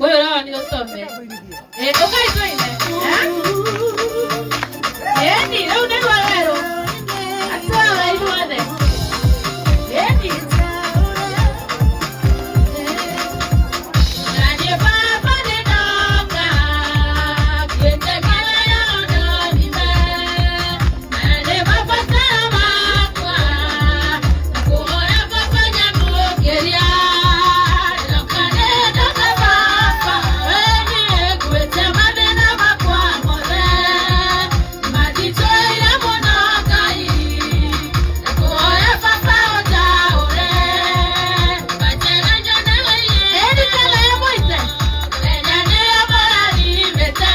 Ũyũ ũrawa nĩ ũtome. Ĩ, ũkai tũine. Ĩni, rĩu nĩruo rwerũ. Atwara ithuothe. Ĩni. Na niĩ baba nĩndoka, ngĩte muoyo ndonime. Na nĩ mabataro makwa, na kũhoya baba nyamũkĩria. Ndoka nĩndoka baba, we nĩnguĩte mathĩna makwa mothe. Manditũire mũno Ngai, na kũhoya baba ũnjaũre. Manjĩra nyone Ĩni tena ya mũite. Mũthenya nĩyo mũrathimĩte.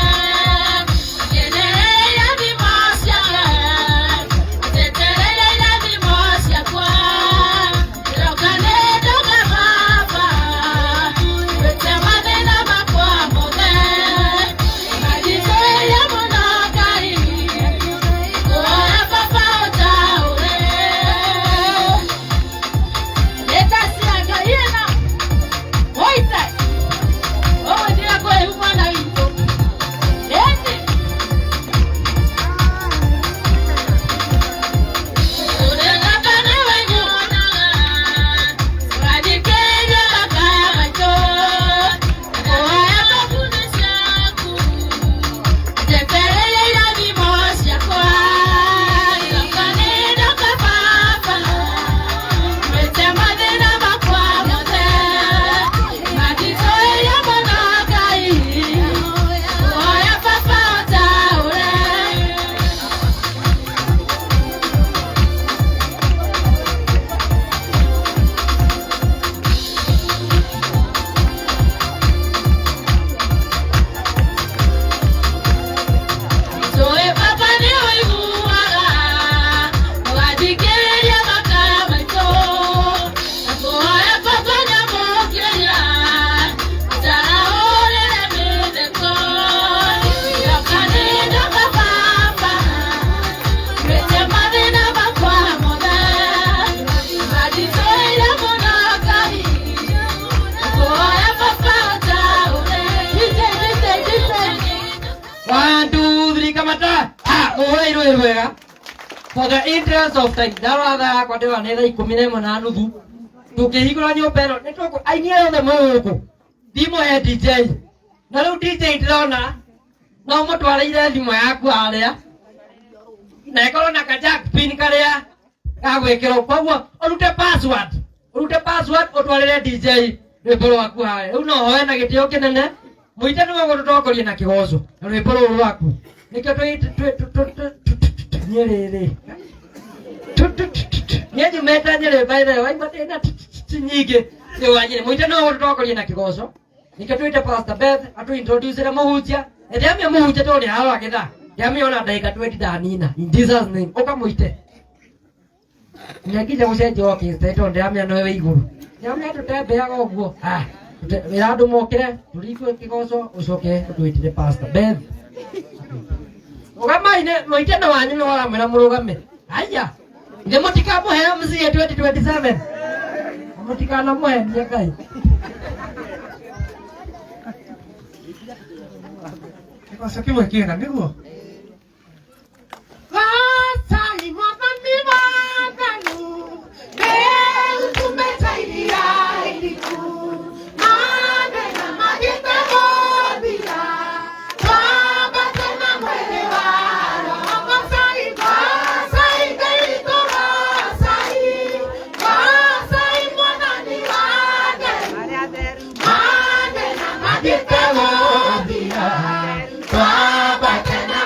Ngenereire irathimo ciake. Njetereire irathimo ciakwa. Ndoka nĩndoka baba, ngwĩte mathĩna makwa mothe. Manditũire mũno Ngai, kũhoya baba ũnjaũre. Ĩta cia Ngai ĩno. Mũite. Ũgũthira kũrĩhu mwana witũ. Ĩni. Ũrĩa baba nĩwe nyonaga, ũgathikĩrĩria makaya maitũ. Kũhoya thabuni ciaku, njetereire irathimo ciakwa. Ndoka nĩndoka baba, ngwĩte mathĩna makwa mothe. Manditũire mũno Ngai, kũhoya baba ũnjaũre. Njũĩ baba nĩ ũiguaga, ũgathikĩrĩria makaya maitũ. Na kũhoya baba nyamũkĩria, njarahũrĩre mĩtheko. Ndoka nĩndoka baba, ngwĩte mathĩna makwa mothe. Manditũire mũno Ngai, na kũhoya baba ũnjaũre. DJ, DJ, DJ. One, two, three, kamata. Ah, muhũre irũĩ rwega. For the interest of time, ndarora thaa yakwa ndĩrona nĩ thaa 11 na nuthu. Tũkĩhingũra nyũmba ĩno, nĩ tũkũ aini aya othe mwĩ gũkũ. Thimũ he DJ. Na rĩu DJ ndĩrona no mũtwarĩire thimũ yaku harĩa. Na ĩkorwo na ka jack pin karĩa ga gwĩkĩrwo. Koguo ũrute password. Ũrute password ũtwarĩre DJ rwĩmbo rwaku harĩa. Rĩu no hoe na gĩtĩo kĩnene. Mũite nĩwe ũgũtũtongoria na kĩgoco na rwĩmbo rũrũ rwaku. Nĩkĩo Nyĩrĩrĩ. Niĩ nyumĩte Nyĩrĩ by the way, waigua ndĩna nyingĩ nĩ wa Nyĩrĩ. Mũite nĩwe ũgũtũtongoria na kĩgoco. Nĩkĩo twĩte Pastor Beth atũ-introduce mũhunjia. Na ndĩramenya mũhunjia tondũ nĩ ararora gĩthaa. Ndĩramenya ndagĩka 20 ndanina. In Jesus name. Ũka mũite. Nginya gũcenjia orchestra tondũ ndĩramenya nĩwe wĩ igũrũ. Ndĩramenya tũtembeaga ũguo. Ah, wĩra andũ mokĩre, tũringue kĩgoco, ũcoke ũtwĩtĩre Pastor Beth. Rũgamai nĩ mũite na wanyu nĩ waramwĩra mũrũgame. Aya. Nĩ mũtikamũhe MCA 2027. Mũtikanamũhenie Ngai. Kĩgoco kĩmwe kĩega nĩguo. Goocai Mwathani wathanu, nĩũtũmĩte iria iriku, mathĩna magĩte gũthira, twambate na mwĩrĩ wa Roho. Goocai, goocai Ngai witũ, goocai, goocai Mwathani wa theru, mathĩna magĩte gũthira, twambate na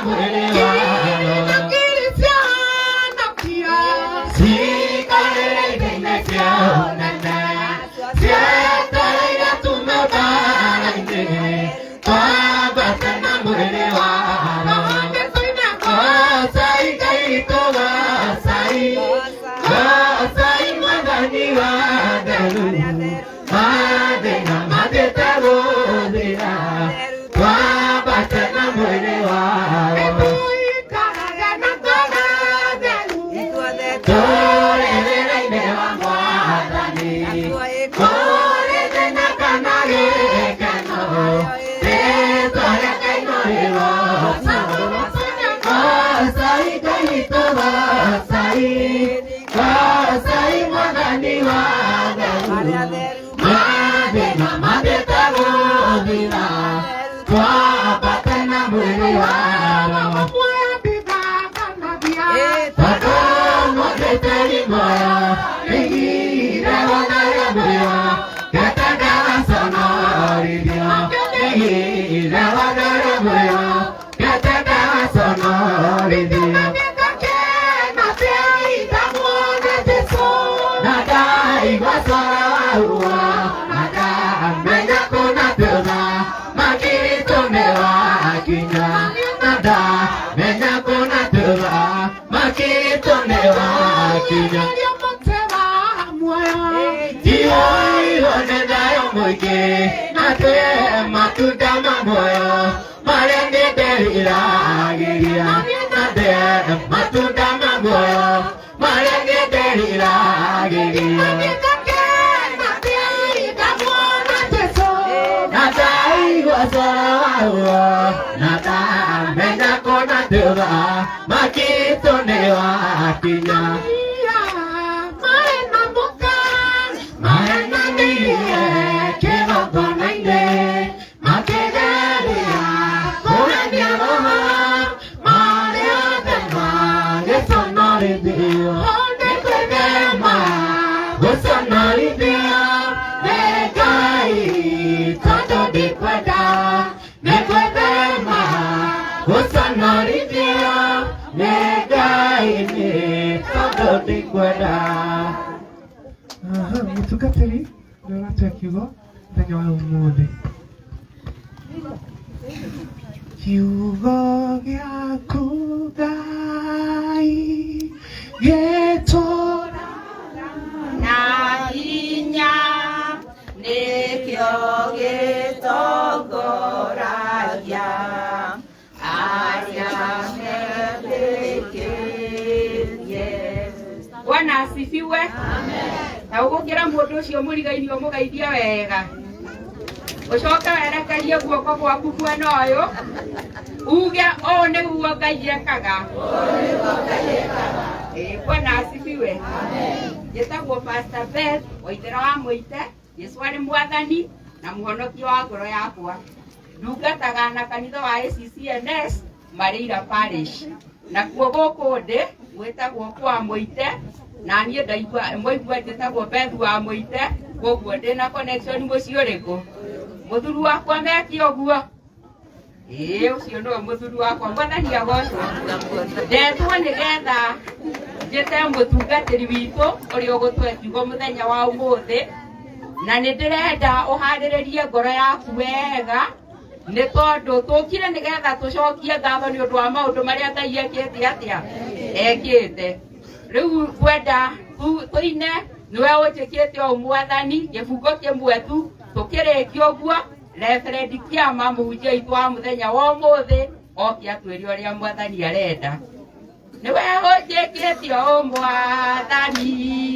na ndĩe matunda ma muoyo marĩa niĩ nderiragĩria. Na ndĩe matunda ma muoyo marĩa niĩ nderiragĩria. Na ndaigua coro waguo na ndamenya kũna ndĩũtha makitũ nĩ wakinya. Mahenanirie kĩgongona-inĩ makĩgeria kũhenia roho marĩ othe magĩconorithio. Nĩ kwĩgema gũconorithio nĩ Ngai tondũ ndikwenda. Nĩ kwĩthema gũconorithio nĩ Ngai nĩ tondũ ndikwenda. Aha, mũtungatĩri nĩ ũratũhe kiugo mũthenya wa ũmũthĩ. Kiugo gĩaku Ngai gĩtũraga na hinya nĩkĩo gĩtongoragia arĩa metĩkĩtie. Bwana asifiwe. Na ũgũkĩra mũndũ ũcio mũrigainie ũmũgeithie wega, ũcoke werekerie guoko gwaku mwena ũyũ uge ũũ nĩguo Ngai ekaga. Ĩĩ, Bwana asifiwe. Njĩtagwo Pastor Beth Waithera wa Mũite. Jesũ arĩ mwathani na mũhonokia wa ngoro yakwa. Ndungataga na kanitha wa ACCNS Mareira Parish, nakuo gũkũ ndĩ gwĩtagwo kwa Mũite, na niĩ ndaigua mũigua njĩtagwo Beth wa Mũite, koguo ndĩna connection mũciĩ ũrĩkũ mũthuri wakwa meke ũguo. Ĩĩ, ũcio nĩwe mũthuri wakwa. Mwathani agocwo. Ndetwo nĩgetha njĩte mũtungatĩri witũ ũrĩa ũgũtũhe kiugo mũthenya wa ũmũthĩ, na nĩ ndĩrenda ũharĩrĩrie ngoro yaku wega nĩ tondũ tũkire nĩgetha tũcokie ngatho nĩ ũndũ wa maũndũ marĩa Ngai ekĩte atĩa ekĩte. Rĩu ngwenda tũine nĩwe ũnjĩkĩte ũũ mwathani gĩbungo kĩmwe tu. Tũkĩrĩkia ũguo, Reverend Kĩama mũhunjia witũ wa mũthenya wa ũmũthĩ oke atwĩre ũrĩa mwathani arenda. Nĩwe ũnjĩkĩte ũũ mwathani.